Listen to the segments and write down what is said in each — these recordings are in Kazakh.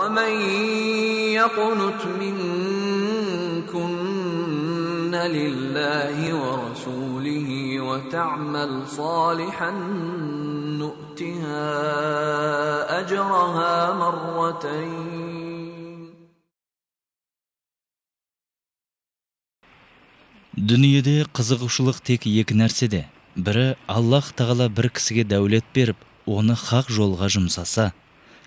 ومن يقنت منكن لله ورسوله وتعمل صالحا نؤتها أجرها مرتين. Дүниеде қызығушылық тек екі нәрседе. Бірі Аллах тағала бір кісіге дәулет беріп, оны хақ жолға жұмсаса.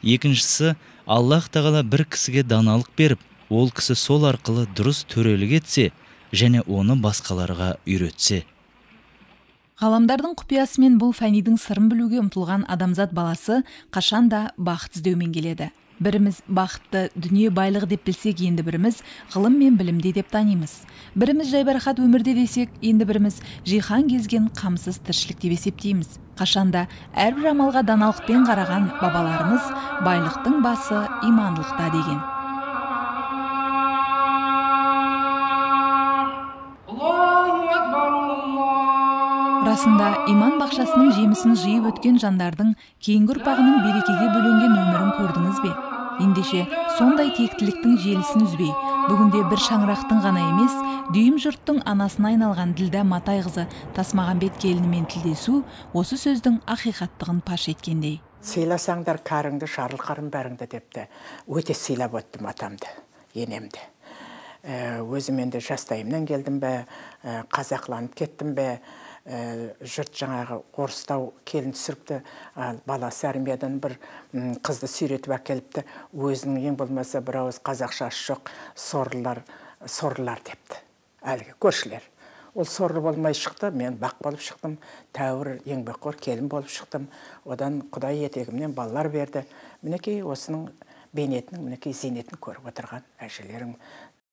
Екіншісі Аллах тағала бір кісіге даналық беріп, ол кісі сол арқылы дұрыс төрелік етсе және оны басқаларға үйретсе. Ғаламдардың құпиясы мен бұл фәнидің сырын білуге ұмтылған адамзат баласы қашанда бақыт іздеумен келеді. Біріміз бақытты дүние байлығы деп білсек, енді біріміз ғылым мен білімде деп танимыз. Біріміз жайбарақат өмірде десек, енді біріміз жиһан кезген қамсыз тіршілік деп есептейміз. Қашанда әрбір амалға даналықпен қараған бабаларымыз байлықтың басы имандылықта деген. Расында иман бақшасының жемісін жиып өткен жандардың кейінгі ұрпағының берекеге бөленген өмірін көрдіңіз бе? Ендеше сондай тектіліктің желісін үзбей, бүгінде бір шаңырақтың ғана емес, дүйім жұрттың анасына айналған Ділдә Матайқызы Тасмағамбет келінімен тілдесу осы сөздің ақиқаттығын паш еткендей. Сыйласаңдар карыңды, жарылқарым бәріңді депті. Өте сыйлап өттім атамды, енемді. Өзім енді жастайымнан келдім бе, қазақланып кеттім бе, жұрт жаңағы орыстау келін түсіріпті, баласы армиядан бір қызды сүйретіп әкеліпті, өзінің ең болмаса бір ауыз қазақшасы жоқ, сорлылар, сорлылар депті. Әлгі көршілер. Ол сорлы болмай шықты, мен бақ болып шықтым, тәуір еңбекқор келін болып шықтым. Одан Құдай етегімнен балалар берді. Мінекей осының бейнетінің, мінекей зейнетін көріп отырған әжелерім.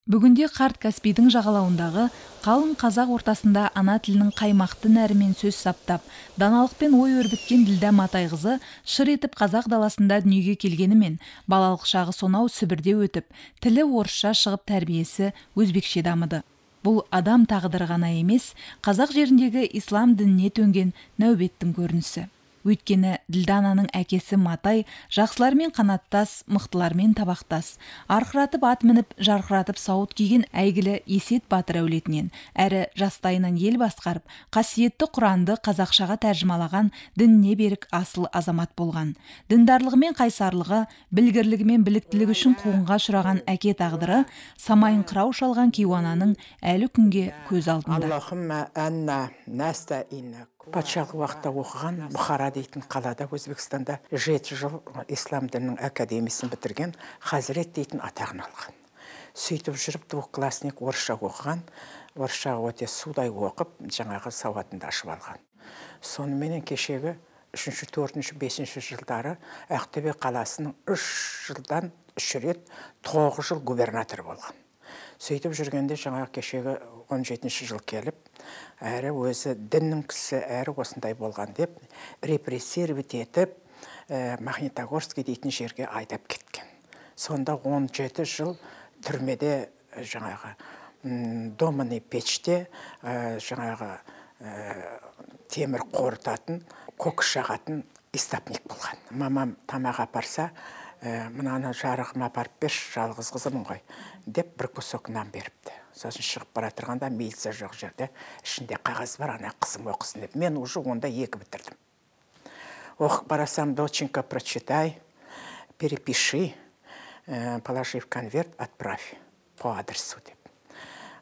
Бүгінде қарт Каспийдің жағалауындағы қалың қазақ ортасында ана тілінің қаймақты нәрімен сөз саптап, даналықпен ой өрбіткен Ділдә Матайқызы шыр етіп қазақ даласында дүниеге келгенімен, балалық шағы сонау Сібірде өтіп, тілі орысша шығып тәрбиесі өзбекше дамыды. Бұл адам тағдыры ғана емес, қазақ жеріндегі ислам дініне төнген нәубеттің көрінісі. Өйткені Ділдә ананың әкесі Матай жақсылармен қанаттас, мықтылармен табақтас, арқыратып ат мініп, жарқыратып сауыт киген әйгілі Есет батыр әулетінен, әрі жастайынан ел басқарып, қасиетті Құранды қазақшаға тәржімалаған дініне берік асыл азамат болған. Діндарлығымен қайсарлығы, білгірлігімен біліктілігі үшін қуғынға ұшыраған әке тағдыры самайын қырау шалған кейуананың әлі күнге көз алдында. Патшалық уақытта оқыған Бұхара дейтін қалада Өзбекстанда 7 жыл ислам дінінің академиясын бітірген, хазірет дейтін атағын алған. Сөйтіп жүріп двухклассник орысша оқыған, орысша өте судай оқып, жаңағы сауатын да ашып алған. Соныменен кешегі 3-ші, 4-ші, 5-ші жылдары Ақтөбе қаласының 3 жылдан 3 рет 9 жыл губернатор болған. Сөйтіп жүргенде жаңағы кешегі 17-ші жыл келіп, әрі өзі діннің кісі, әрі осындай болған деп репрессировать етіп, Магнитогорский дейтін жерге айдап кеткен. Сонда 17 жыл түрмеде жаңағы доманы печте жаңағы темір қорытатын, көк жағатын истопник болған. Мамам тамақ апарса, мынаны жарығыма апарып берші, жалғыз қызымын ғой, деп бір кусок нан беріпті. Сосын шығып бара тұрғанда милиция жоқ жерде, ішінде қағаз бар, ана қызым оқысын деп. Мен уже онда 2 бітірдім. Оқып барасам, доченька, прочитай, перепиши, положи в конверт, отправь по адресу деп.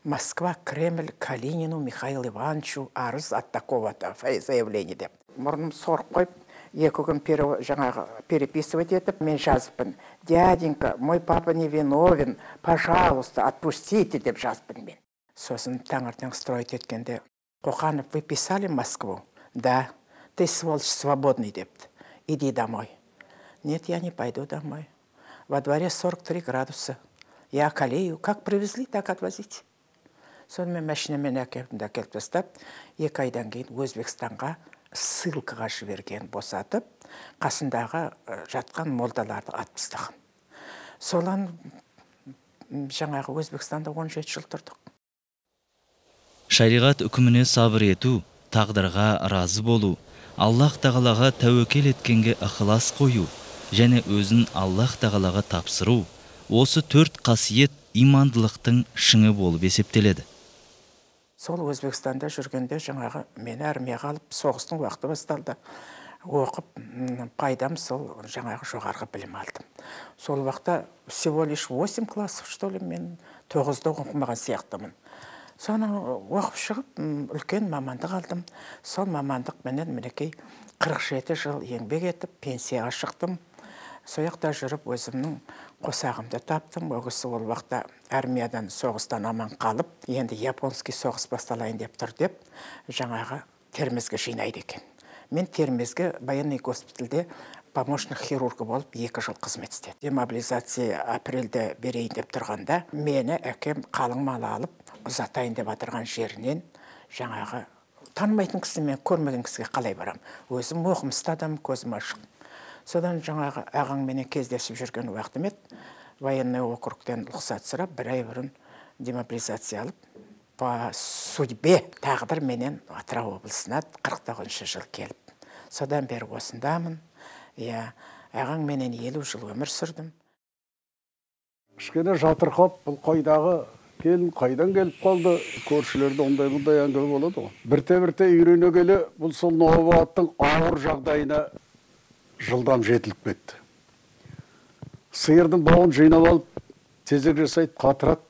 Москва, Кремль, Калинину, Михаилу Ивановичу, арыз от такого-то заявления деп. Мұрным сорып қойып, 2 күн жаңағы переписывать етіп, мен жазыппын. Дяденька, мой папа не виновен, пожалуйста, отпустите деп жазыппын мен. Сосын таңертең строить еткенде, Қоқанов, вы писали в Москву? Да. Ты, сволочь, свободный депті. Иди домой. Нет, я не пойду домой. Во дворе 43 градуса. Я околею. Как привезли, так отвозите. Сонымен машинамен әкеліп тастап, 2 айдан кейін Өзбекстанға ссылкаға жіберген, босатып, қасындағы жатқан молдаларды атып тастаған. Солан жаңағы Өзбекстанда 17 жыл тұрдық. Шариғат үкіміне сабыр ету, тағдырға разы болу, Аллах тағалаға тәуекел еткенге ықылас қою, және өзін Аллах тағалаға тапсыру, осы төрт қасиет имандылықтың шыңы болып есептеледі. Сол Өзбекстанда жүргенде жаңағы мені армияға алып, соғыстың уақыты басталды. Оқып, пайдам сол жаңағы жоғарғы білім алдым. Сол уақытта всего лишь 8 классов, что ли, мен 9-ды оқымаған сияқтымын. Соны оқып шығып, үлкен мамандық алдым. Сол мамандықменен мінекей 47 жыл еңбек етіп, пенсияға шықтым. Сол жақта жүріп өзімнің қосағымды таптым. Ол кісі ол уақытта армиядан, соғыстан аман қалып, енді японский соғыс басталайын деп тұр деп, жаңағы Термезге жинайды екен. Мен Термезге военный госпитальде помощник хирурга болып 2 жыл қызмет істедім. Демобилизация апрельде берейін деп тұрғанда, мені әкем қалың мал алып, ұзатайын деп отырған жерінен жаңағы танымайтын кісі, мен көрмеген кісіге қалай барам? Өзім оқымысты адам, көзім ашық. Содан жаңағы ағаңменен кездесіп жүрген уақытым еді. Военный округтен рұқсат сұрап, бір ай бұрын демобилизация алып, по судьбе тағдыр менен Атырау облысына 49 жыл келіп. Содан бері осындамын. Иә, ағаң менен 50 жыл өмір сүрдім. Кішкене жатырқап, бұл қайдағы келін қайдан келіп қалды, көршілерде ондай-мұндай әңгіме болады ғой. Бірте-бірте үйрене келе, бұл сол Новобаттың ауыр жағдайына жылдам жетіліп кетті. Сиырдың бауын жинап алып, тезек жасайды, қатырады,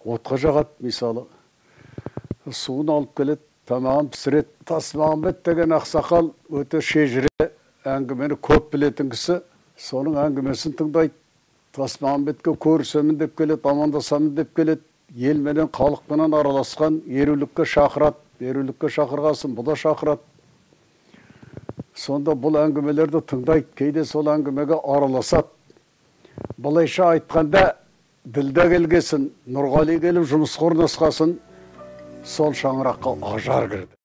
отқа жағады, мысалы. Суын алып келеді, тамағын пісіреді. Тасмағамбет деген ақсақал өте шежіре, әңгімені көп білетін кісі, соның әңгімесін тыңдайды. Тасмағамбетке көрісемін деп келеді, амандасамын деп келеді. Елменен, халықпенен араласқан, ерулікке шақырады, ерулікке шақырғасын, бұл да шақырады. Сонда бұл әңгімелерді тыңдайды, кейде сол әңгімеге араласады. Былайша айтқанда, Ділдә келгесін, Нұрғали келіп жұмысқа орналасқасын, сол шаңыраққа ажар кірді.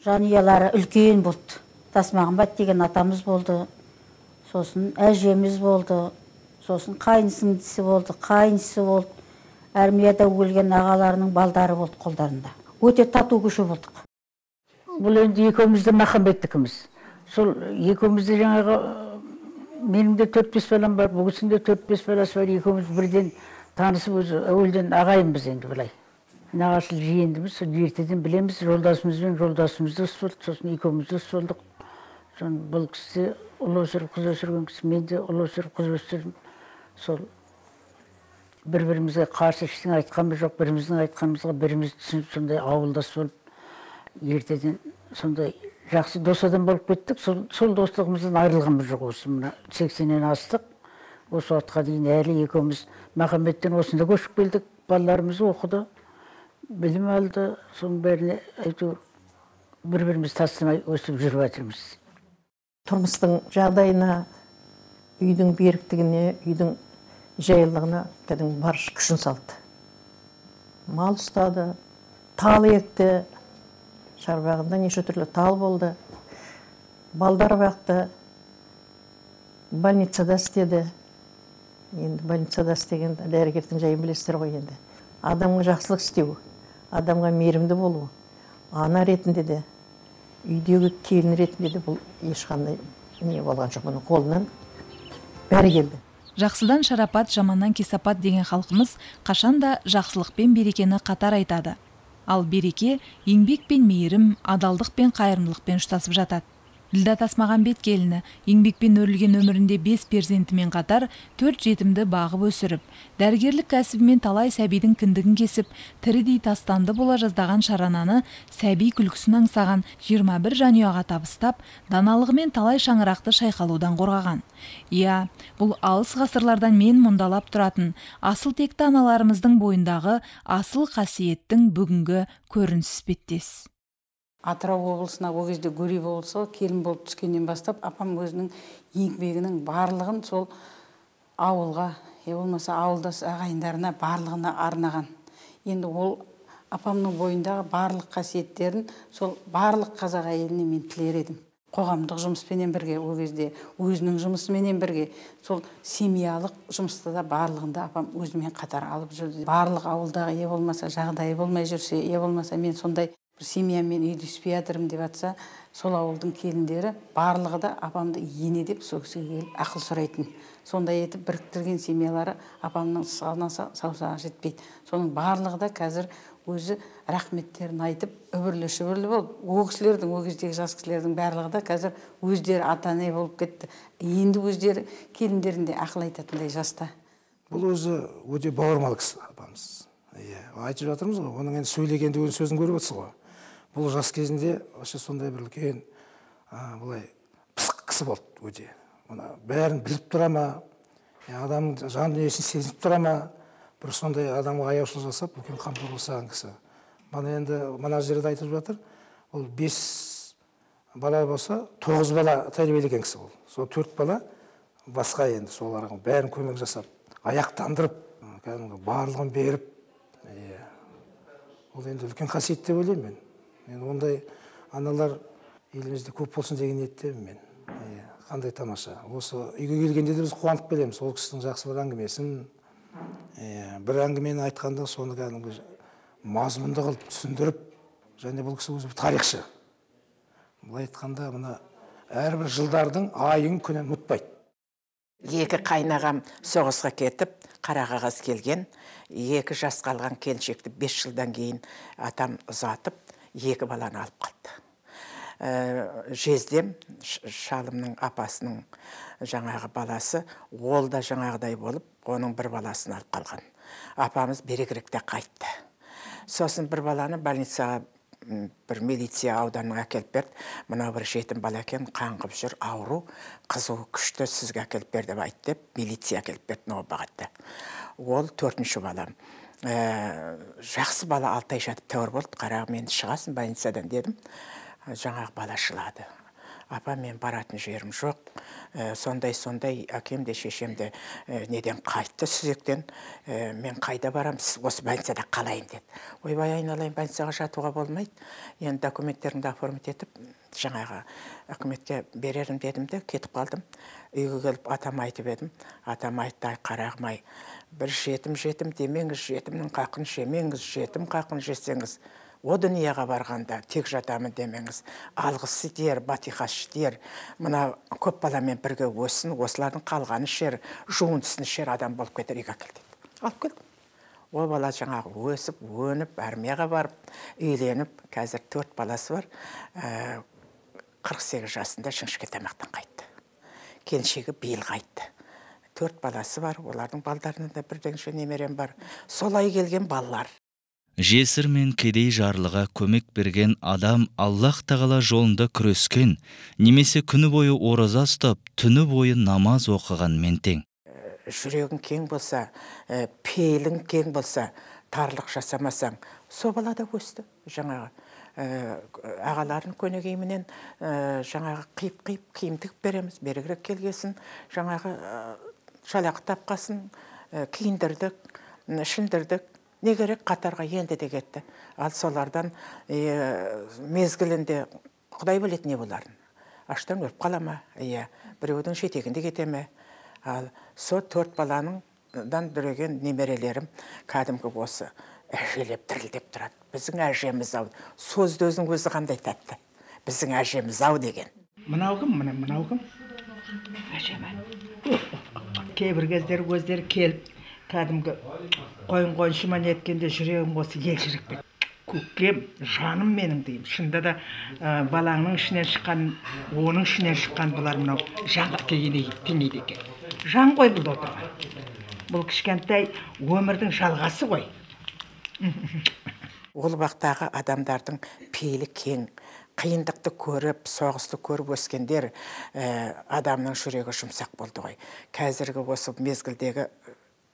Жанұялары үлкен болды. Тасмағамбет деген атамыз болды, сосын әжеміз болды, сосын қайын сіңдісі болды, қайынсысы болды. Армияда өлген ағаларының балдары болды қолдарында. Өте тату көше болдық. Бұл енді екеуміз де Махамбеттікіміз. Сол екеуміз де жаңағы, менің де 4-5 балам бар, бұл кісінің де 4-5 баласы бар, екеуміз бірден танысып, өзі әуелден ағайынбыз енді былай. Нағашылы жиендіміз, сол ертеден білеміз, жолдасымызбен жолдасымыз дос болды, сосын екеуміз дос болдық. Сосын бұл кісі ұл өсіріп, қыз өсірген кісі, мен де ұл өсіріп, қыз өсірдім. Сол бір-бірімізге қарсы ештеңе айтқанымыз жоқ, біріміздің айтқанымызға біріміз түсініп, сондай ауылдас болып, ертеден сондай жақсы дос адам болып кеттік. Сол достығымыздан айырылғанымыз жоқ. Осы мына 80-нен астық, осы уақытқа дейін әлі екеуміз Махамбеттен осында көшіп келдік, балаларымыз оқыды, білім алды, соның бәріне әйтеуір бір-бірімізді тастамай өсіп жүріп жатырмыз. Тұрмыстың жағдайына, үйдің беріктігіне, үйдің жайлылығына кәдімгі бар күшін салды. Мал ұстады, тал екті, шарбағында неше түрлі тал болды, балдар бақты, больницада істеді. Енді больницада істеген дәрігердің жайын білесіздер ғой енді. Адамға жақсылық істеу, адамға мейірімді болу, ана ретінде де, үйдегі келін ретінде де бұл ешқандай не болған жоқ, бұның қолынан бәрі келді. Жақсыдан шарапат, жаманнан кесапат деген халқымыз қашанда жақсылық пен берекені қатар айтады. Ал береке еңбек пен мейірім, адалдық пен қайырымдылықпен ұштасып жатады. Ділдә Тасмағамбет келіні еңбекпен өрілген өмірінде 5 перзентімен қатар 4 жетімді бағып өсіріп, дәрігерлік кәсібімен талай сәбидің кіндігін кесіп, тірідей тастанды бола жаздаған шарананы сәби күлкісін аңсаған 21 жанұяға табыстап, даналығымен талай шаңырақты шайқалудан қорғаған. Иә, бұл алыс ғасырлардан мен мұндалап тұратын асыл текті аналарымыздың бойындағы асыл қасиеттің бүгінгі көрінісі іспеттес. Атырау облысына ол кезде Гурьев облысы келін болып түскеннен бастап апам өзінің еңбегінің барлығын сол ауылға, я болмаса ауылдас ағайындарына барлығына арнаған. Енді ол апамның бойындағы барлық қасиеттерін сол барлық қазақ әйеліне мен тілер едім. Қоғамдық жұмыспенен бірге, ол кезде өзінің жұмысыменен бірге, сол семьялық жұмыста да барлығында апам өзімен қатар алып жүрді. Барлық ауылдағы, я болмаса жағдайы болмай жүрсе, я болмаса мен сондай Бір семьямен үйлеспей жатырмын деп жатса, сол ауылдың келіндері барлығы да апамды ене деп сол кісіге келіп ақыл сұрайтын. Сондай етіп біріктірген семьялары апамның саусағы жетпейді. Соның барлығы да қазір өзі рахметтерін айтып, үбірлі-шүбірлі болып, ол кісілердің, ол кездегі жас кісілердің барлығы да қазір өздері ата-ана болып кетті. Енді өздері келіндерінде ақыл айтатындай жаста. Бұл өзі өте бауырмал кісі апамыз. Айтып жатырмыз ғой, оның енді сөйлегенде өз сөзін көріп отырсыз ғой. Бұл жас кезінде вообще сондай бір үлкен былай пысық кісі болды өте. Мына бәрін біліп тұра ма, адамның жан дүниесін сезініп тұра ма, бір сондай адамға аяушылық жасап, үлкен қамқорлық жасаған кісі. Мана енді мына жерде айтып жатыр, ол 5 бала болса, 9 бала тәрбиелеген кісі ол. Сол 4 бала басқа енді соларға бәрін көмек жасап, аяқтандырып, кәдімгі барлығын беріп, ол енді үлкен қасиет деп ойлаймын мен. Мен ондай аналар елімізде көп болсын деген ниеттемін мен. Қандай тамаша. Осы үйге келгенде де біз қуанып келеміз. Ол кісінің жақсы бір әңгімесін, бір әңгімені айтқанда соны кәдімгі мазмұнды қылып түсіндіріп, және бұл кісі өзі бір тарихшы. Былай айтқанда мына әрбір жылдардың айын күнін ұмытпайды. Екі қайнағам соғысқа кетіп, қара қағаз келген, 2 жас қалған келіншекті 5 жылдан кейін атам ұзатып, 2 баланы алып қалды. Жездем, шалымның апасының жаңағы баласы, ол да жаңағыдай болып, оның бір баласын алып қалған. Апамыз берегіректе қайтты. Сосын бір баланы больницаға бір милиция ауданына әкеліп берді. Мынау бір жетім бала екен, қаңғып жүр, ауру, қызуы күшті, сізге әкеліп бер деп айтты деп, милиция әкеліп берді Новобағатта. Ол 4-ші балам. Жақсы бала 6 ай жатып тәуір болды. Қарағым, енді шығасың больницадан дедім. Жаңағы бала жылады. Апа, мен баратын жерім жоқ. Сондай-сондай әкем де шешем де неден қайтты сүзектен. Мен қайда барам, осы больницада қалайын деді. Ойбай, айналайын, больницаға жатуға болмайды. Енді документтерімді оформить етіп, жаңағы үкіметке берерім дедім де, кетіп қалдым. Үйге келіп атам айтып едім. Атам айтты, ай қарағым ай, бір жетім-жетім демеңіз, жетімнің қақын жемеңіз, жетім қақын жесеңіз, о дүнияға барғанда тек жатамын демеңіз, алғысы дер, батиқашы дер, мына көп баламен бірге өссін, осылардың қалғаны ішер, жуындысын ішер адам болып кетер, үйге әкел деді. Алып келдім. Ол бала жаңағы өсіп, өніп, армияға барып, үйленіп, қазір 4 баласы бар, 48 жасында Шыңшке тамақтан қайтты. Келіншегі биыл қайтты. 4 баласы бар, олардың балдарының да бірдеңше немерем бар. Солай келген балалар. Жесір мен кедей жарлыға көмек берген адам Аллах тағала жолында күрескен, немесе күні бойы ораза ұстап, түні бойы намаз оқығанмен тең. Жүрегің кең болса, пейілің кең болса, тарлық жасамасаң, сол бала да өсті. Жаңағы ағаларын көне киімінен жаңағы қиып-қиып киім тігіп береміз, берігірек келгесін, жаңағы жалақы тапқасын, киіндірдік, ішіндірдік. Не керек қатарға енді де кетті. Ал солардан мезгілінде Құдай біледі не боларын. Аштан өліп қала ма? Иә, біреудің жетегінде кете ме? Ал сол 4 баланыңдан дүреген немерелерім кәдімгі осы әжелеп дірілдеп тұрады. Біздің әжеміз ау. Сөзді өзінің өзі қандай тәтті. Біздің әжеміз ау деген. Мынау кім? Мына мынау кім? Әжем. Кейбір кездері өздері келіп кәдімгі қойын-қойыншыма неткенде жүрегім осы елжіреп кетті. Көкем, жаным менің деймін. Шынында да балаңның ішінен шыққан, оның ішінен шыққан бұлар мынау жанға теңейді екен. Жан ғой бұл отырған. Бұл кішкентай өмірдің жалғасы ғой. Ол бақтағы адамдардың пейілі кең, қиындықты көріп, соғысты көріп өскендер адамның жүрегі жұмсақ болды ғой. Қазіргі осы мезгілдегі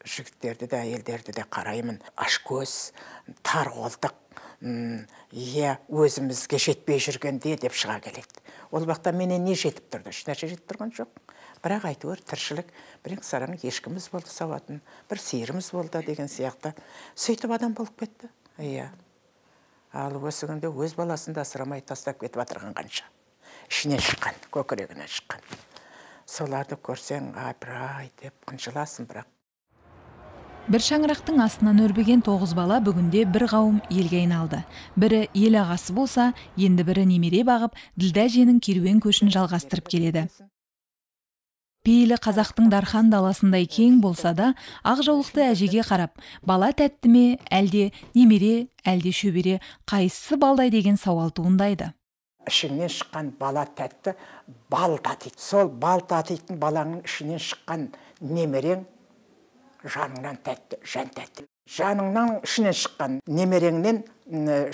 жігіттерді де, әйелдерді де қараймын. Ашкөз, тар қолдық, өзімізге жетпей жүргенде деп шыға келеді. Ол бақта менен не жетіп тұрды? Ешнәрсе жетіп тұрған жоқ. Бірақ әйтеуір тіршілік, бірен-саран ешкіміз болды сауатын, бір сиырымыз болды деген сияқты. Сөйтіп адам болып кетті. Иә. Ал осы күнде өз баласын да асырамай тастап кетіп жатырған қанша. Ішінен шыққан, көкірегінен шыққан. Соларды көрсең, апырай деп қынжыласың бірақ. Бір шаңырақтың астынан өрбіген 9 бала бүгінде бір қауым елге айналды. Бірі ел ағасы болса, енді бірі немере бағып, Ділдә әженің керуен көшін жалғастырып келеді. Пейілі қазақтың дархан даласындай кең болса да, ақ жаулықты әжеге қарап, бала тәтті ме, әлде немере, әлде шөбере, қайсысы балдай деген сауал туындайды. Ішіңнен шыққан бала тәтті, бал татиды. Сол бал татитын балаңның ішінен шыққан немерең жаныңнан тәтті, жан тәтті. Жаныңнан ішінен шыққан немереңнен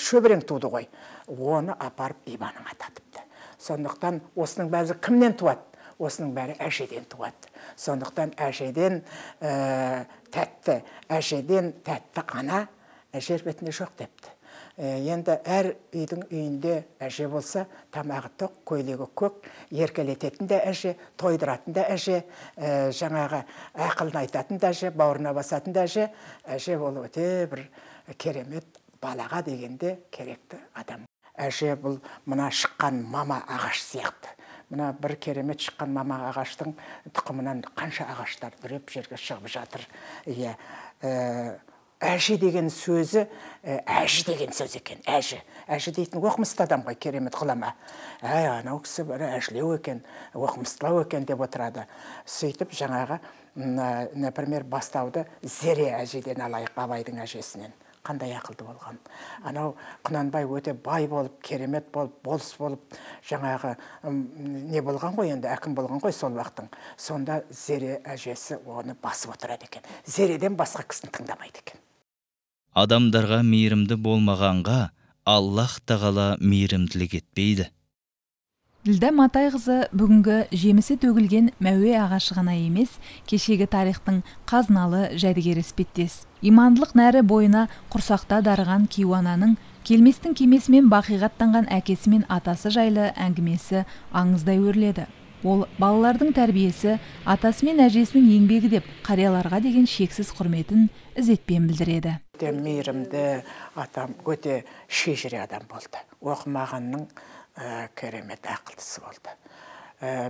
шөберең туды ғой. Оны апарып иманыңа татыпты. Сондықтан осының бәрі кімнен туады? Осының бәрі әжеден туады. Сондықтан әжеден тәтті, әжеден тәтті ана жер бетінде жоқ депті. Енді әр үйдің үйінде әже болса, тамағы тоқ, көйлегі көк, еркелететін де әже, тойдыратын да әже, жаңағы ақылын айтатын да әже, бауырына басатын да әже. Әже ол өте бір керемет балаға дегенде керекті адам. Әже бұл мына шыққан мама ағаш сияқты. Мына бір керемет шыққан мама ағаштың тұқымынан қанша ағаштар бүріп жерге шығып жатыр. Иә, әжі деген сөзі, әжі деген сөз екен, әжі. Әжі дейтін оқымысты адам ғой, керемет ғұлама. Әй, анау кісі бір әжілеу екен, оқымыстылау екен деп отырады. Сөйтіп жаңағы, например, бастауды Зере әжеден алайық, Абайдың әжесінен. Қандай ақылды болған. Анау Құнанбай өте бай болып, керемет болып, болыс болып, жаңағы не болған ғой енді, әкім болған ғой сол уақыттың. Сонда Зере әжесі оны басып отырады екен. Зереден басқа кісіні тыңдамайды екен. Адамдарға мейірімді болмағанға Аллах тағала мейірімділік етпейді. Ділдә Матайқызы бүгінгі жемісі төгілген мәуе ағашы ғана емес, кешегі тарихтың қазыналы жәдігері іспеттес. Имандылық нәрі бойына құрсақта дарыған кейуананың келместің кемесімен бақиға аттанған әкесі мен атасы жайлы әңгімесі аңыздай өрледі. Ол балалардың тәрбиесі, атасы мен әжесінің еңбегі деп қарияларға деген шексіз құрметін ізетпен білдіреді. Өте мейірімді атам, өте шежіре адам болды. Оқымағанның керемет ақылдысы болды.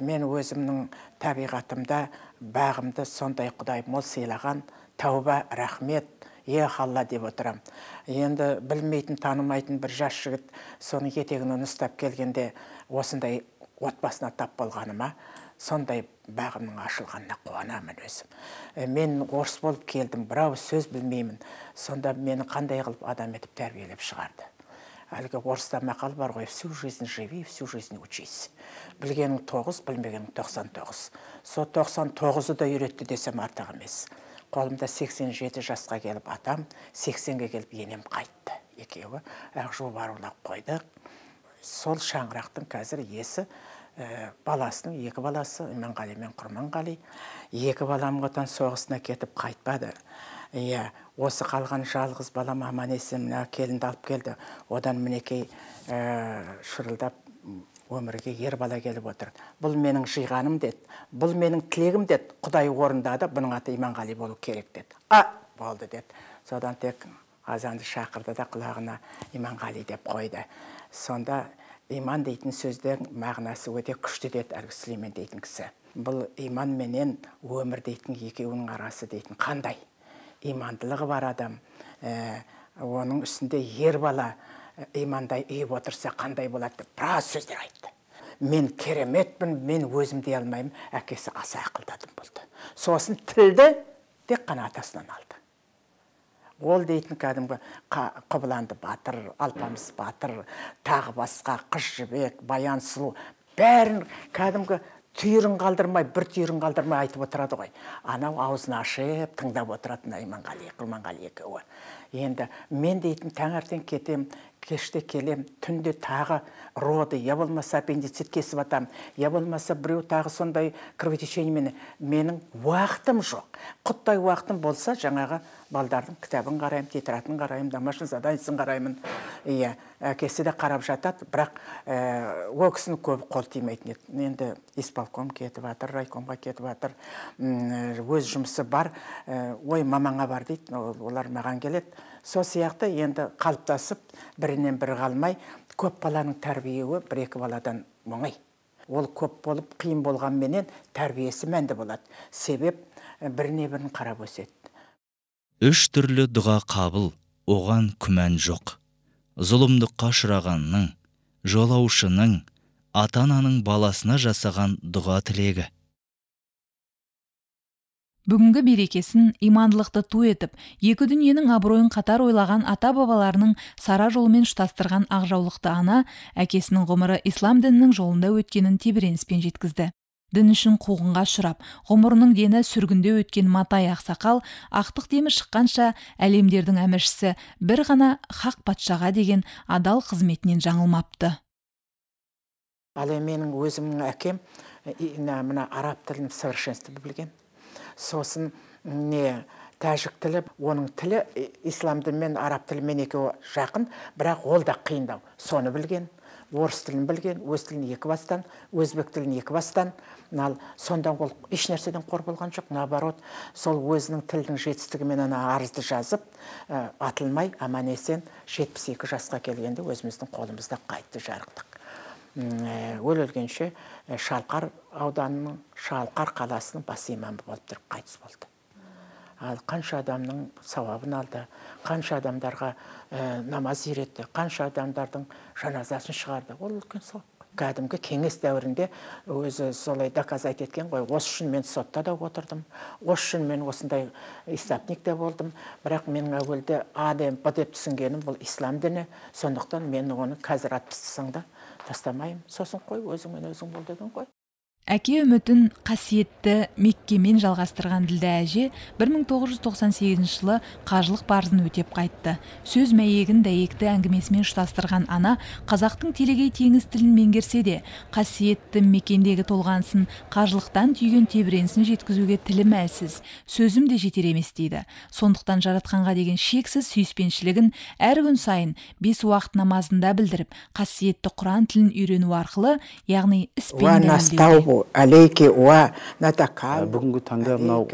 Мен өзімнің табиғатымда бағымды сондай Құдай мол сыйлаған, тәуба, рахмет, е Алла деп отырам. Енді білмейтін, танымайтын бір жас жігіт соның етегінен ұстап келгенде осындай отбасына тап болғаныма, сондай бағымның ашылғанына қуанамын өзім. Мен орыс болып келдім, бір ауыз сөз білмеймін. Сонда мені қандай қылып адам етіп тәрбиелеп шығарды. Әлгі орыста мақал бар ғой, всю жизнь живи, всю жизнь учись. Білгенің 9, білмегенің 99. Со 99-ы да үйретті десем артық емес. Қолымда 87 жасқа келіп атам, 80-ге келіп енем қайтты. Екеуі ақ жуып арулап қойдық. Сол шаңырақтың қазір иесі баласының, екі баласы, Иманғали мен Құрманғали. Екі балам Отан соғысына кетіп қайтпады. Иә, осы қалған жалғыз балам аман есен мына келінді алып келді. Одан мінекей шырылдап өмірге ер бала келіп отыр. Бұл менің жиғаным деді, бұл менің тілегім деді. Құдай орындады, бұның аты Иманғали болу керек деді. А, болды деді. Содан тек азанды шақырды да құлағына Иманғали деп қойды. Сонда иман дейтін сөздің мағынасы өте күшті деді әлгі Сүлеймен дейтін кісі. Бұл иман менен өмір дейтін екеуінің арасы дейтін қандай? Имандылығы бар адам, оның үстінде ер бала имандай үйіп отырса қандай болады деп біраз сөздер айтты. Мен кереметпін, мен өзім дей алмаймын, әкесі аса ақылды адам болды. Сосын тілді тек қана атасынан алды. Ол дейтін кәдімгі Қобыланды батыр, Алпамыс батыр, тағы басқа Қыз Жібек, Баян сұлу, бәрін кәдімгі түйірін қалдырмай, бір түйірін қалдырмай айтып отырады ғой. Анау аузын ашып тыңдап отыратын Иманғали, Құрманғали екеуі. Енді мен дейтін таңертең кетем, кеште келем, түнде тағы роды, я болмаса аппендицит кесіп атам, я болмаса біреу тағы сондай кровотечениемен, менің уақытым жоқ. Құттай уақытым болса, жаңағы балдардың кітабын қараймын, тетрадын қараймын, домашний заданиесін қараймын. Иә, әкесі де қарап жатады, бірақ ол кісінің көбі қол тимейтін еді. Енді исполком кетіп жатыр, райкомға кетіп жатыр, өз жұмысы бар, ой, мамаңа бар дейді, олар маған келеді. Сол сияқты енді қалыптасып, бірінен бірі қалмай, көп баланың тәрбиеуі бір-екі баладан оңай. Ол көп болып, қиын болғанменен тәрбиесі мәнді болады. Себеп біріне бірін қарап өседі. Үш түрлі дұға қабыл, оған күмән жоқ. Зұлымдыққа ұшырағанның, жолаушының, ата-ананың баласына жасаған дұға тілегі. Бүгінгі берекесін, имандылықты ту етіп, екі дүниенің абыройын қатар ойлаған ата-бабаларының сара жолымен ұштастырған ақжаулықты ана әкесінің ғұмыры ислам дінінің жолында өткенін тебіреніспен жеткізді. Дін үшін қуғынға ұшырап, ғұмырының дені сүргінде өткен Матай ақсақал ақтық демі шыққанша әлемдердің әміршісі бір ғана хақ патшаға деген адал қызметінен жаңылмапты. Ал менің өзімнің әкем мына араб тілін в совершенстве білген. Сосын не тәжік тілі, оның тілі ислам дінімен араб тілімен екеуі жақын, бірақ ол да қиындау. Соны білген, орыс тілін білген, өз тілін екі бастан, өзбек тілін екі бастан. Ал сонда ол еш нәрседен қор болған жоқ, наоборот, сол өзінің тілдің жетістігімен ана арызды жазып, атылмай аман-есен 72 жасқа келгенде өзіміздің қолымызда қайтты жарықтық. Өлгенше Шалқар ауданының, Шалқар қаласының бас имамы болып тұрып қайтыс болды. Ал қанша адамның сауабын алды, қанша адамдарға намаз үйретті, қанша адамдардың жаназасын шығарды. Ол үлкен сауап. Кәдімгі кеңес дәуірінде өзі солай доказать еткен ғой. Осы үшін мен сотта да отырдым, осы үшін мен осындай истопник те болдым. Бірақ менің әуелде А деп, Б деп түсінгенім бұл ислам діні. Сондықтан мен оны қазір атып тастасаң да тастамаймын. Сосын қой, өзіңмен өзің бол деген ғой. Әке үмітін қасиетті Меккемен жалғастырған Ділдә әже 1998 жылы қажылық парызын өтеп қайтты. Сөз мәйегін дәйекті әңгімесімен ұштастырған ана қазақтың телегей теңіз тілін меңгерсе де, қасиетті мекендегі толғанысын, қажылықтан түйген тебіренісін жеткізуге тілім әлсіз, сөзім де жетер емес дейді. Сондықтан жаратқанға деген шексіз сүйіспеншілігін әр күн сайын 5 уақыт намазында білдіріп, қасиетті Құран тілін үйрену арқылы, яғни іспен дәлелдеуде. Бүгінгі таңда мынау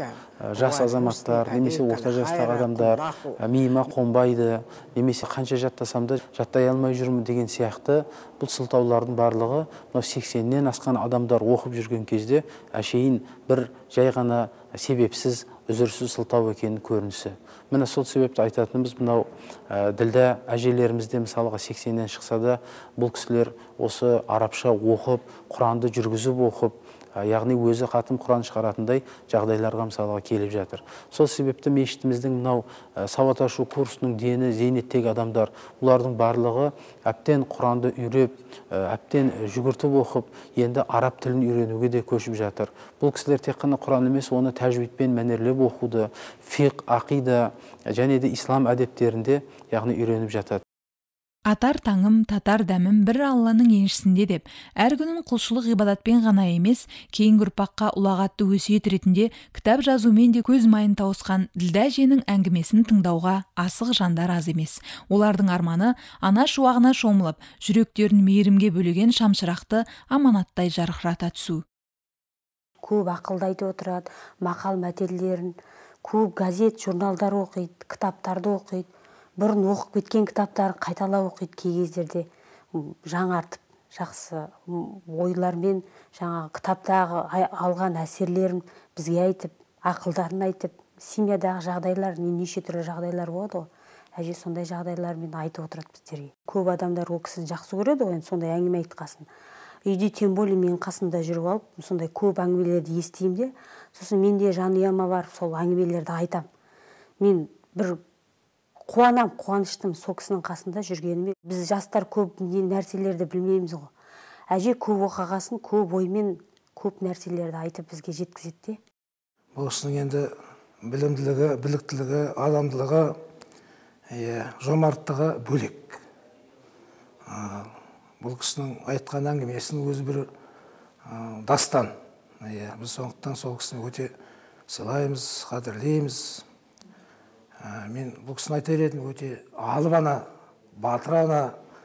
жас азаматтар немесе орта жастағы адамдар миыма қонбайды, немесе қанша жаттасам да жаттай алмай жүрмін деген сияқты бұл сылтаулардың барлығы мынау 80-нен асқан адамдар оқып жүрген кезде әшейін бір жай ғана себепсіз, үзірсіз сылтау екенін көрінісі. Міне сол себепті айтатынымыз мынау Ділдә әжелерімізде мысалға 80-нен шықса да бұл кісілер осы арабша оқып, Құранды жүргізіп оқып, яғни өзі хатым Құран шығаратындай жағдайларға мысалға келіп жатыр. Сол себепті мешітіміздің мынау сауат ашу курсының дені зейнеттегі адамдар, бұлардың барлығы әбден Құранды үйреп, әбден жүгіртіп оқып, енді араб тілін үйренуге де көшіп жатыр. Бұл кісілер тек қана Құран емес, оны тәжвидпен мәнерлеп оқуды, фиқ, ақида және де ислам әдептерінде яғни үйреніп жатады. Атар таңым, татар дәмім бір Алланың еншісінде деп, әр күнін құлшылық ғибадатпен ғана емес, кейінгі ұрпаққа ұлағатты өсиет ретінде кітап жазумен де көз майын тауысқан Ділдә әженің әңгімесін тыңдауға асық жандар аз емес. Олардың арманы ана шуағына шомылып, жүректерін мейірімге бөлеген шамшырақты аманаттай жарқырата түсу. Көп ақылды айтып отырады, мақал мәтелдерін, көп газет, журналдар оқиды, кітаптарды оқиды. Бұрын оқып кеткен кітаптарын қайталап оқиды, кей кездерде жаңартып, жақсы ойлармен жаңағы кітаптағы алған әсерлерін бізге айтып, ақылдарын айтып, семьядағы жағдайлар, неше түрлі жағдайлар болады ғой. Әже сондай жағдайлармен айтып отырады біздерге. Көп адамдар ол кісіні жақсы көреді ғой, енді сондай әңгіме айтқасын. Үйде тем более менің қасымда жүріп алып, сондай көп әңгімелерді естимін де, сосын мен де жанұяма барып сол әңгімелерді айтам. Мен бір қуанам, қуаныштым сол кісінің қасында жүргеніме. Біз жастар көп нәрселерді білмейміз ғой. Әже көп оқығасын, көп оймен көп нәрселерді айтып бізге жеткізеді де. Бұл кісінің енді білімділігі, біліктілігі, адамдылығы, жомарттығы бөлек. Бұл кісінің айтқан әңгімесінің өзі бір дастан. Біз сондықтан сол кісіні өте сыйлаймыз, қадірлейміз. Мен бұл кісіні айтар едім, өте алып ана, батыр ана,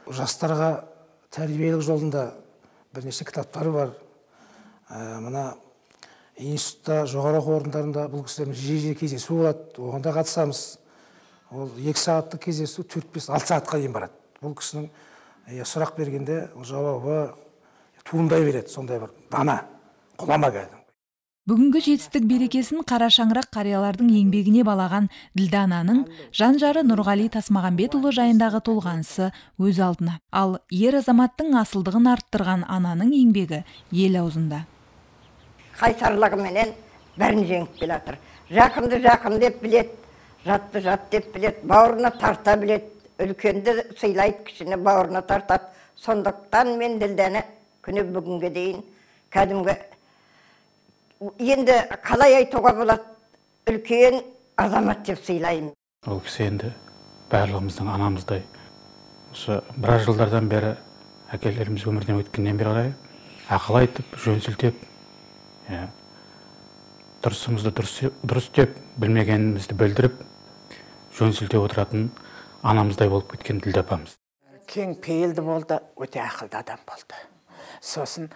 жастарға тәрбиелік жолында бірнеше кітаптары бар. Мына институтта, жоғары оқу орындарында бұл кісілермен жиі-жиі кездесу болады, оған да қатысамыз. Ол 2 сағаттық кездесу 4-5-6 сағатқа дейін барады. Бұл кісінің сұрақ бергенде жауабы туындай береді, сондай бір дана, ғұлама кәдімгі. Бүгінгі жетістік берекесін қара шаңырақ қариялардың еңбегіне балаған Ділдә ананың жан жары Нұрғали Тасмағамбетұлы жайындағы толғанысы өз алдына. Ал ер азаматтың асылдығын арттырған ананың еңбегі ел аузында. Қайсарлығыменен бәрін жеңіп келе жатыр. Жақынды жақын деп білет, жатты жат деп білет, бауырына тарта білет, үлкенді сыйлайды, кішіні бауырына тартады. Сондықтан мен Ділдәні күні бүгінге дейін кәдімгі, енді қалай айтуға болады, үлкен азамат деп сыйлаймын. Ол кісі енді барлығымыздың анамыздай. Осы біраз жылдардан бері әкелеріміз өмірден өткеннен бері қарай ақыл айтып, жөн сілтеп, дұрысымызды дұрыс деп, білмегенімізді білдіріп, жөн сілтеп отыратын анамыздай болып кеткен Ділдә апамыз. Кең пейілді болды, өте ақылды адам болды. Сосын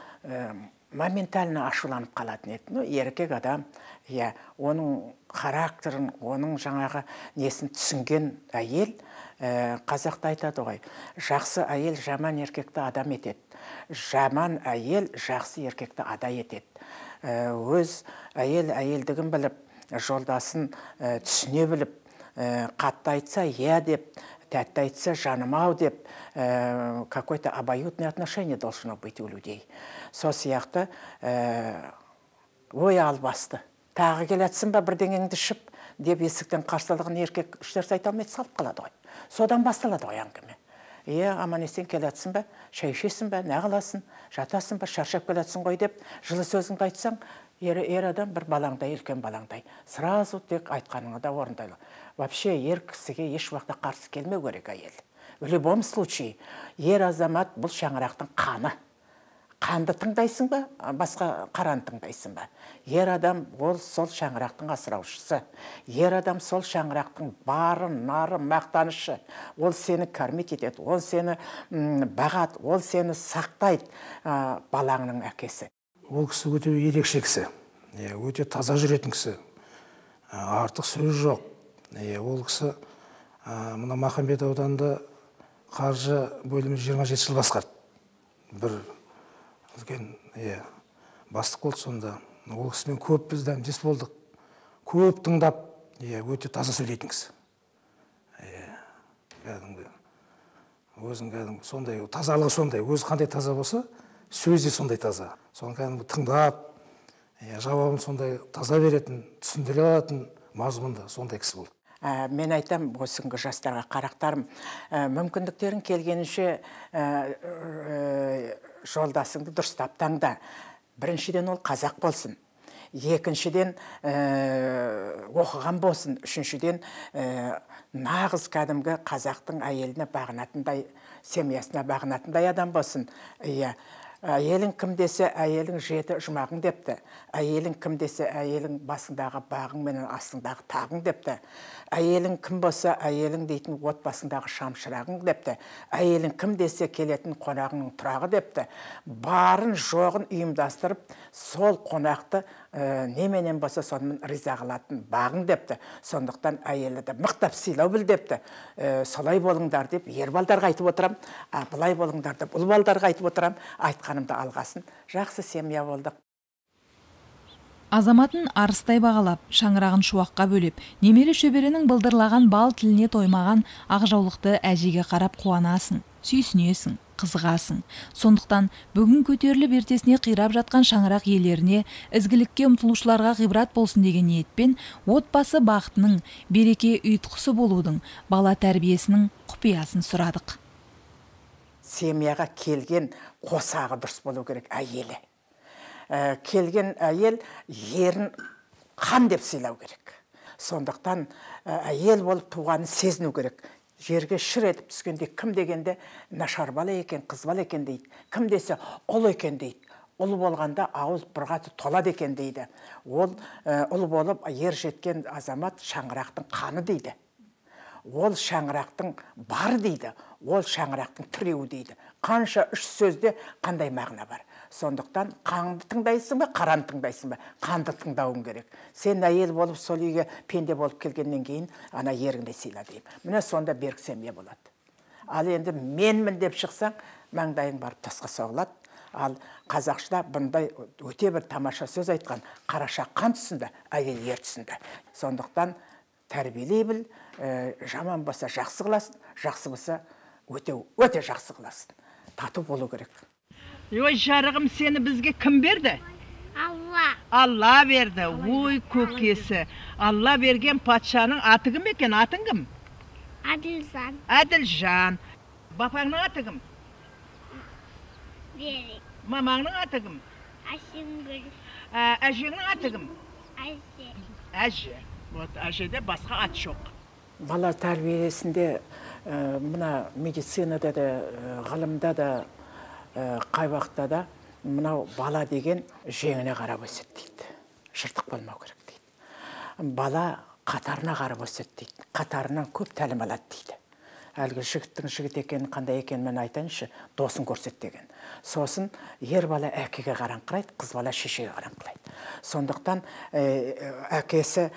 моментально ашуланып қалатын еді. Ну, еркек адам, иә, оның характерін, оның жаңағы несін түсінген әйел, қазақта айтады ғой, жақсы әйел жаман еркекті адам етеді, жаман әйел жақсы еркекті ада етеді. Өз әйел әйелдігін біліп, жолдасын түсіне біліп, қатты айтса иә деп, тәтті айтса жаным ау деп, какое-то обоюдное отношение должно быть у людей. Сол сияқты ой албасты. Тағы келатсың ба бірдеңеңді ішіп деп есіктен қарсы алған еркек үш нәрсе айта алмайды, салып қалады ғой. Содан басталады ғой әңгіме. Е, аман есен келатсың ба, шай ішесің ба, не қыласың, жатасың ба, шаршап келатсың ғой деп жылы сөзіңді айтсаң, ер адам бір балаңдай, үлкен балаңдай. Сразу тек айтқаныңа да орындайды. Вообще ер кісіге еш уақытта қарсы келмеу керек әйел. В любом случае, ер азамат бұл шаңырақтың қаны. Қанды тыңдайсың ба, басқа қараны тыңдайсың ба? Ер адам ол сол шаңырақтың асыраушысы. Ер адам сол шаңырақтың бары, нары, мақтанышы. Ол сені кормить етеді, ол сені бағады, ол сені сақтайды, балаңның әкесі. Ол кісі өте ерекше кісі, өте таза жүретін кісі, артық сөз жоқ. Ол кісі мына Махамбет ауданында қаржы бөлімі 27 жыл басқарды. Бір үлкен бастық болды сонда. Ол кісімен көп біз дәмдес болдық, көп тыңдап, өте таза сөйлейтін кісі. Кәдімгі өзің кәдімгі сондай тазалығы сондай, өзі қандай таза болса, сөз де сондай таза. Соны кәдімгі тыңдап, жауабын сондай таза беретін, түсіндіре алатын мазмұнды сондай кісі болды. Мен айтам осы күнгі жастарға, қарақтарым, мүмкіндіктерің келгенінше жолдасыңды дұрыстап таңда. Біріншіден ол қазақ болсын, екіншіден оқыған болсын, үшіншіден нағыз кәдімгі қазақтың әйеліне бағынатындай, семьясына бағынатындай адам болсын. Иә, әйелің кім десе, әйелің жеті жұмағың депті. Әйелің кім десе, әйелің басындағы бағың менен астыңдағы тағың депті. Әйелің кім болса, әйелің дейтін отбасындағы шамшырағың депті. Әйелің кім десе, келетін қонағыңның тұрағы депті. Барын жоғын ұйымдастырып, сол қонақты неменен болса сонымен риза қылатын бағың депті. Сондықтан әйелді де мықтап сыйлау біл депті. Солай болыңдар деп ер балдарға айтып отырам, былай болыңдар деп ұл балдарға айтып отырам. Айтқанымды алғасын, жақсы семья болдық. Азаматын арыстай бағалап, шаңырағын шуаққа бөлеп, немере шөберенің былдырлаған бал тіліне тоймаған ақ жаулықты әжеге қарап қуанасың, сүйсінесің, қызығасың. Сондықтан бүгін көтеріліп ертесіне қирап жатқан шаңырақ иелеріне, ізгілікке ұмтылушыларға ғибрат болсын деген ниетпен отбасы бақытының, береке ұйытқысы болудың, бала тәрбиесінің құпиясын сұрадық. Семьяға келген қосағы дұрыс болу керек әйелі. Келген әйел ерін қан деп сыйлау керек. Сондықтан әйел болып туғанын сезіну керек. Жерге шыр етіп түскенде кім дегенде нашар бала екен, қыз бала екен дейді. Кім десе ұл екен дейді. Ұл болғанда ауыз бұрғаты толады екен дейді. Ол ұл болып ер жеткен азамат шаңырақтың қаны дейді. Ол шаңырақтың бар дейді, ол шаңырақтың тіреуі дейді. Қанша үш сөзде қандай мағына бар. Сондықтан қанды тыңдайсың ба, қараны тыңдайсың ба, қанды тыңдауың керек. Сен әйел болып сол үйге пенде болып келгеннен кейін ана еріңді сыйла деймін. Міне сонда берік семья болады. Ал енді менмін деп шықсаң, маңдайың барып тасқа соғылады. Ал қазақшада бұндай өте бір тамаша сөз айтқан: қараша қан түсінде, әйел ер түсінде. Сондықтан тәрбиелей біл, жаман болса жақсы қыласың, жақсы болса өте өте жақсы қыласың. Тату болу керек. Ой, жарығым, сені бізге кім берді? Алла. Алла берді. Ой, көкесі. Алла берген патшаның аты кім екен? Атың кім? Әділжан. Әділжан. Бапаңның аты кім? Берік. Мамаңның аты кім? Әшімгүл. Әжеңнің аты кім? Әже. Әже. Вот, әжеде басқа ат жоқ. Бала тәрбиесінде мына медицинада да, ғылымда да, қай уақытта да мынау бала деген жеңіне қарап өседі дейді. Жыртық болмау керек дейді. Бала қатарына қарап өседі дейді. Қатарынан көп тәлім алады дейді. Әлгі жігіттің жігіт екенін, қандай екенін мен айтайыншы, досын көрсет деген. Сосын ер бала әкеге қараңқырайды, қыз бала шешеге қараңқырайды. Сондықтан әкесі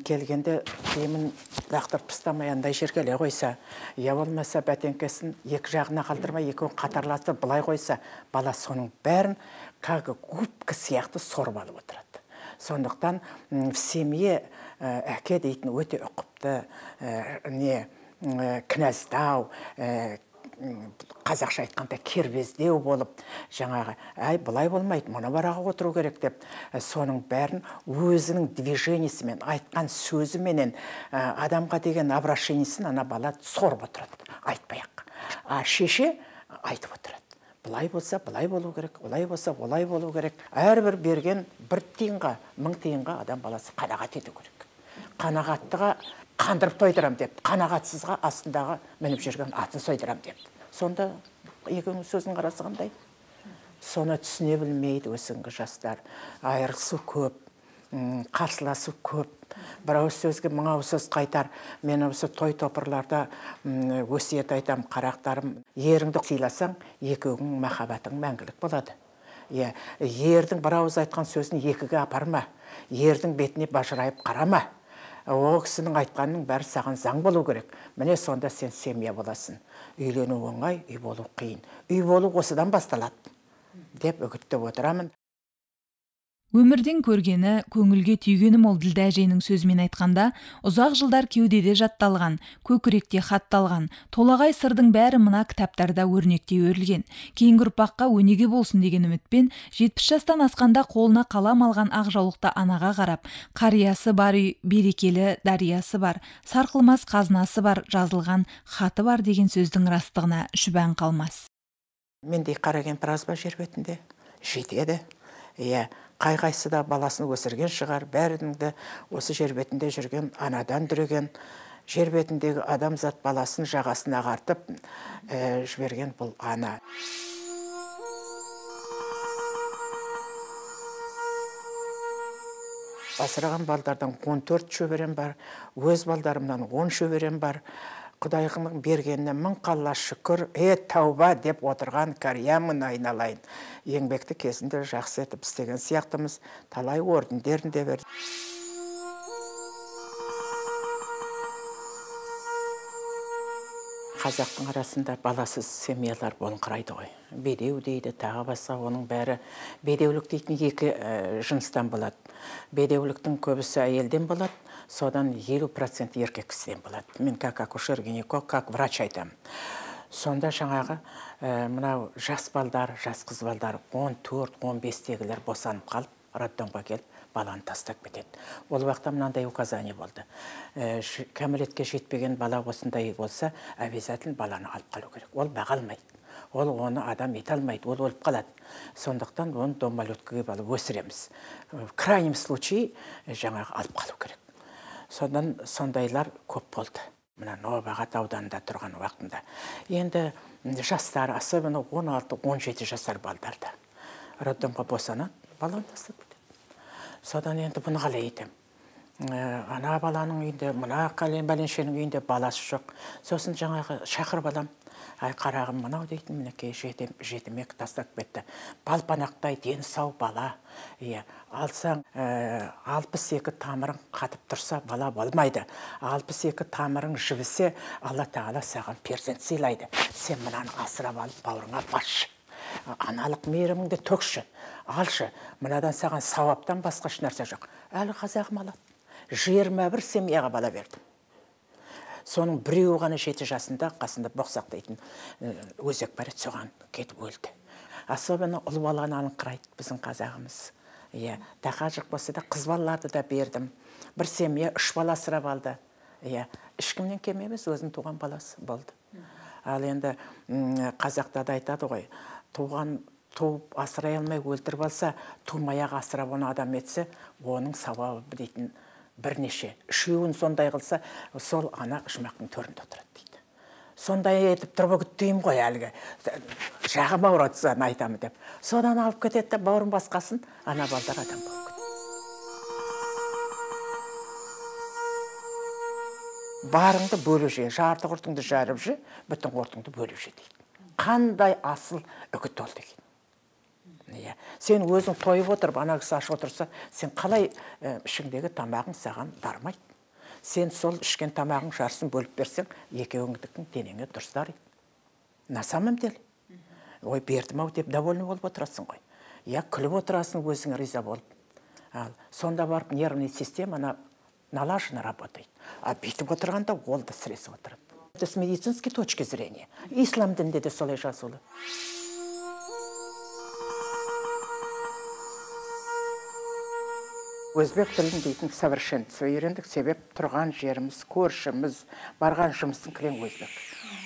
келгенде киімін лақтырып тастамай андай жерге іле қойса, я болмаса бәтеңкесін екі жағына қалдырмай, екеуін қатарластырып былай қойса, бала соның бәрін как губка сияқты сорып алып отырады. Сондықтан в семье әке дейтін өте ұқыпты, не кінәздау, қазақша айтқанда кербездеу болып, жаңағы әй былай болмайды, мұны бараға отыру керек деп, соның бәрін өзінің движениесімен, айтқан сөзіменен, адамға деген обращениесін ана бала сорып отырады, айтпай-ақ. А шеше айтып отырады. Былай болса, былай болу керек, олай болса, олай болу керек. Әрбір берген бір тиынға, 1000 тиынға адам баласы қанағат ету керек. Қанағаттыға қандырып тойдырам деп, қанағатсызға астындағы мініп жүрген атын сойдырам деп. Сонда екеуінің сөзін қарасы қандай? Соны түсіне білмейді өсіңгі жастар. Айырылысу көп, қарсыласу көп. Бір ауыз сөзге мың ауыз сөз қайтар. Мен осы той топырларда өсиет айтам, қарақтарым, еріңді сыйласаң, екеуіңнің махаббатың мәңгілік болады. Ердің бір ауыз айтқан сөзін екіге апарма, ердің бетіне бажырайып қарама. О кісінің айтқанының бәрі саған заң болу керек. Міне сонда сен семья боласың. Үйлену оңай, үй болу қиын. Үй болу осыдан басталады деп үгіттеп отырамын. Өмірден көргені, көңілге түйгені мол Ділдә әженің сөзімен айтқанда, ұзақ жылдар кеудеде жатталған, көкіректе хатталған, толағай сырдың бәрі мына кітаптарда өрнектей өрілген. Кейінгі ұрпаққа өнеге болсын деген үмітпен 70 жастан асқанда қолына қалам алған ақ жаулықты анаға қарап, қариясы бар үй, берекелі дариясы бар, сарқылмас қазынасы бар, жазылған хаты бар деген сөздің растығына шүбәң қалмас. Мендей қара кемпір аз ба жер бетінде? Жетеді. Иә, қай-қайсы да баласын өсірген шығар, бәрінің де осы жер бетінде жүрген анадан дүреген, жер бетіндегі адамзат баласын жағасын ағартып жіберген бұл ана. Асыраған балдардан 14 шөберем бар, өз балдарымнан 10 шөберем бар. Құдайғының бергеніне мың қалла шүкір, тәуба деп отырған кариямын айналайын. Еңбекті кезінде жақсы етіп істеген сияқтымыз, талай ордендерін де берді. Қазақтың арасында баласыз семьялар болыңқырайды ғой. Бедеу дейді, тағы басқа, оның бәрі бедеулік дейтін екі жыныстан болады. Бедеуліктің көбісі әйелден болады, содан 50% еркек кісіден болады. Мен как акушер, гинеколог, как врач айтамын. Сонда жаңағы мынау жас балдар, жас қыз балдар 14-15-тегілер босанып қалып, роддомға келіп, баланы тастап кетеді. Ол уақытта мынандай указание болды. Кәмелетке жетпеген бала осындай болса, обязательно баланы алып қалу керек. Ол баға алмайды. Ол оны адам ете алмайды, ол өліп қалады. Сондықтан оны дом малюткаға алып өсіреміз. В крайнем случае жаңағы алып қалу керек. Содан сондайлар көп болды. Мына Новобағат ауданында тұрған уақытында. Енді жастар, особенно 16-17 жасар балдарда роддомға босанады, баланы тастап кетеді. Содан енді бұны қалай етем? Ана баланың үйінде, мына бәленшенің үйінде баласы жоқ. Сосын жаңағы шақырып алам. Ай, қарағым, мынау дейтін, мінекей жетімек тастап кетті. Балпанақтай дені сау бала. Алсаң, 62 тамырың қатып тұрса, бала болмайды. 62 тамырың жібісе, Алла Тағала саған перзент сыйлайды. Сен мынаны асырап алып, бауырыңа басшы. Аналық мейіріміңді төкші, алшы. Мынадан саған сауаптан басқа ешнәрсе жоқ. Әлі қазағым алады. 21 семьяға бала бердім. Соның біреуі ғана 7 жасында қасында боқсақ дейтін өзек бар еді, соған кетіп өлді. Особенно ұл баланы алыңқырайды біздің қазағымыз. Иә, тақажық болса да қыз балаларды да бердім. Бір семья 3 бала асырап алды. Иә, ешкімнен кем емес, өзінің туған баласы болды. Ал енді қазақта да айтады ғой, туған туып асырай алмай өлтіріп алса, тумай-ақ асырап оны адам етсе, оның сауабы дейтін бірнеше. Үшеуін сондай қылса, сол ана жұмақтың төрінде отырады дейді. Сондай етіп тұрып үгіттеймін ғой әлгі. Жағым ауырады, соны айтамын деп. Содан алып кетеді де, бауырын басқасын, ана балдар адам болып кетеді. Барыңды бөліп же, жарты құртыңды жарып же, бүтін құртыңды бөліп же дейді. Қандай асыл үгіт ол деген. Сен өзің тойып отырып, ана кісі аш отырса, сен қалай ішіңдегі тамағың саған дармайды. Сен сол ішкен тамағың жарысын бөліп берсең, екеуіңдікін денеңе дұрыс дариды. На самом деле. Ой, бердім ау деп довольны болып отырасың ғой. Я күліп отырасың, өзің риза болып. Ал сонда барып нервный система налажена работает. А бүйтіп отырғанда ол да сіресіп отырады. Это с медицинской точки зрения. Ислам дінінде де солай жазулы. Өзбек тілін дейтін совершенство үйрендік, себеп тұрған жеріміз, көршіміз, барған жұмыстың кілең өзбек.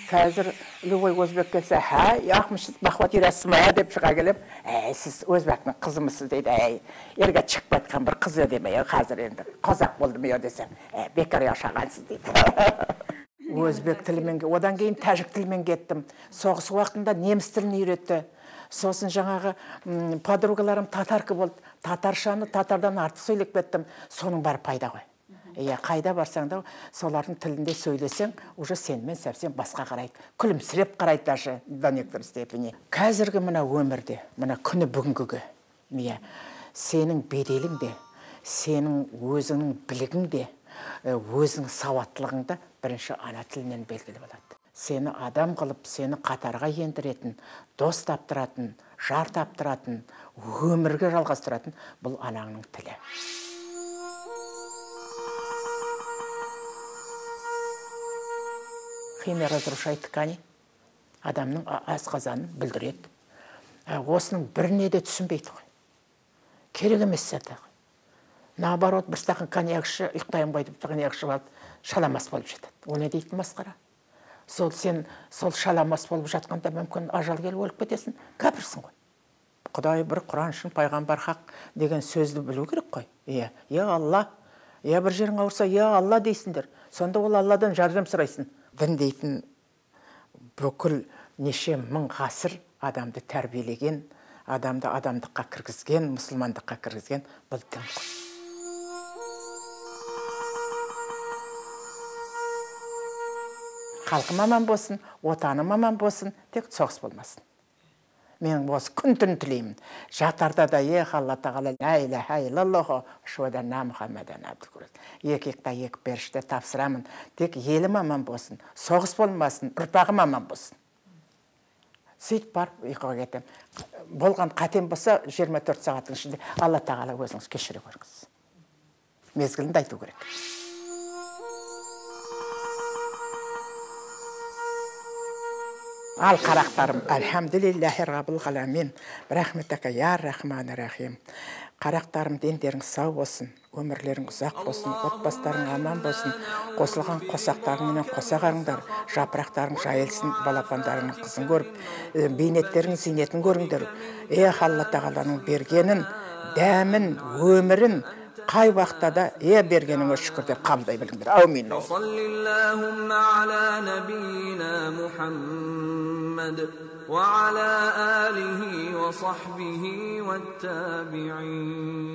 Қазір любой өзбек келсе, «Хә, яқмышсыз, бақуат үйрәсіз ме?» деп шыға келіп, «Әй, сіз өзбектің қызымысыз» дейді, «Әй, ерге шығып кеткен бір қыз демей, қазір енді қазақ болды ме десем, бекер яшағансыз» дейді. Өзбек тілімен, одан кейін тәжік тілімен кеттім. Соғыс уақытында неміс тілін үйретті. Сосын жаңағы подругаларым татарка болды. Татаршаны татардан артық сөйлеп кеттім. Соның бәрі пайда ғой. Иә, қайда барсаң да солардың тілінде сөйлесең, уже сенімен совсем басқа қарайды. Күлімсіреп қарайды даже до некоторой степени. Қазіргі мына өмірде, мына күні бүгінгіге, иә, сенің беделің де, сенің өзіңнің білігің де, өзіңнің сауаттылығың да бірінші ана тілінен белгілі болады. Сені адам қылып, сені қатарға ендіретін, дос таптыратын, жар таптыратын, өмірге жалғастыратын бұл анаңның тілі. Химия разрушает ткани, адамның асқазанын бүлдіреді. Осының біріне де түсінбейді ғой. Керек емес сәті. Наоборот, бір стақан коньяк іші, ұйықтайын ғой деп коньяк ішіп алып, шаламас болып жатады. О не дейтін масқара? Сол сен сол шаламас болып жатқанда мүмкін ажал келіп өліп кетесің, кәпірсің ғой. Құдай бір, Құран шын, пайғамбар хақ деген сөзді білу керек қой. Иә, я Алла, я бір жерің ауырса, я Алла дейсіңдер. Сонда ол Алладан жәрдем сұрайсың. Дін дейтін бүкіл неше мың ғасыр адамды тәрбиелеген, адамды адамдыққа кіргізген, мұсылмандыққа кіргізген бұл дін ғой. Халқым аман болсын, отаным аман болсын, тек соғыс болмасын. Мен осы күн-түн тілеймін. Жатарда да ех Алла тағала ла илаха иллаллаху ашһаду анна Мухаммадан абдуху. Екі иықта екі періште тапсырамын. Тек елім аман болсын, соғыс болмасын, ұрпағым аман болсын. Сөйтіп барып ұйқыға кетемін. Болған қатем болса 24 сағаттың ішінде Алла тағала өзіңіз кешіре көріңіз. Мезгілінде айту керек. Ал қарақтарым, әлхамдулиллахи раббил ғаламин, бірахметака я рахмани рахим. Қарақтарым, дендерің сау болсын, өмірлерің ұзақ болсын, отбасыларың аман болсын, қосылған қосақтарыңменен қоса қарыңдар, жапырақтарың жайылсын, балапандарыңның қызын көріп, бейнеттерің зейнетін көріңдер. Эх, Алла тағаланың бергенін, дәмін, өмірін қай уақытта да бергеніңе шүкір деп қабылдай біліңдер. Әумин. وعلى آله وصحبه والتابعين.